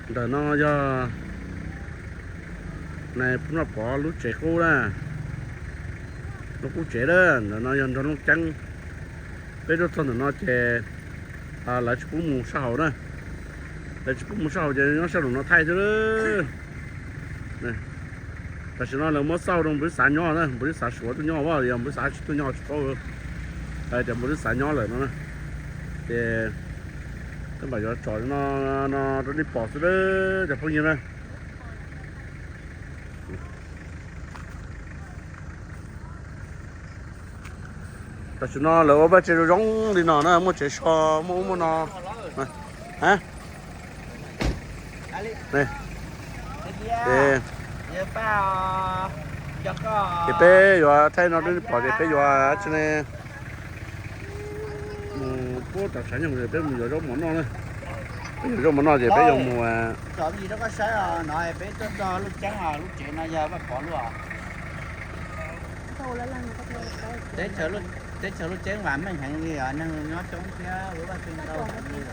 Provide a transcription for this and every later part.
Ntawm no yog nais phoo noj pov lub tsev qub na, lub qub tsev na, ntawm no yog nrog Looj Ceeb. Peb tuaj txog ntawm no ces lawv tsis pub mus sab hauv na, lawv tsis pub mus sab hauv ces nyob sab nraum no thaij xwb. Tam sim no lawv muab xauj rau npus xav nyob na, npus xav suav tuaj nyob, yog npus xav tsis tuaj nyob tsis paub, hais tias npus xav nyob lawm no na. Ces tab mam yuav tsom no, no rau nej pom xwb cov phooj ywg na. Tam sim no lawv ua vaj tsev zoo zoo li no na, muaj tsev so, muaj ub muaj no. Ces peb yuav thaij no rau nej pom ces peb yuav tsi ne, mus puab tom tshav nyoog, peb mus yuav zaub mov noj na. Peb yuav zaub mov noj ces peb yuav mus. Teb chaws Looj Ceeb vam meej heev li os, neeg nyob coob thiab ua vaj tsev ntau heev li os.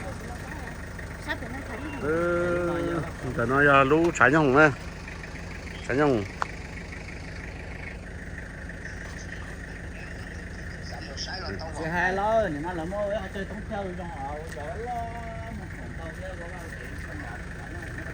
Ntawm no yog lub tshav nyoog na, tshav nyoog. Tsis hais lawm, nim no lawv muab ua ib qhov chaw thoob chaw zoo os, ua cov loj mus khoom ntau thiab ua vaj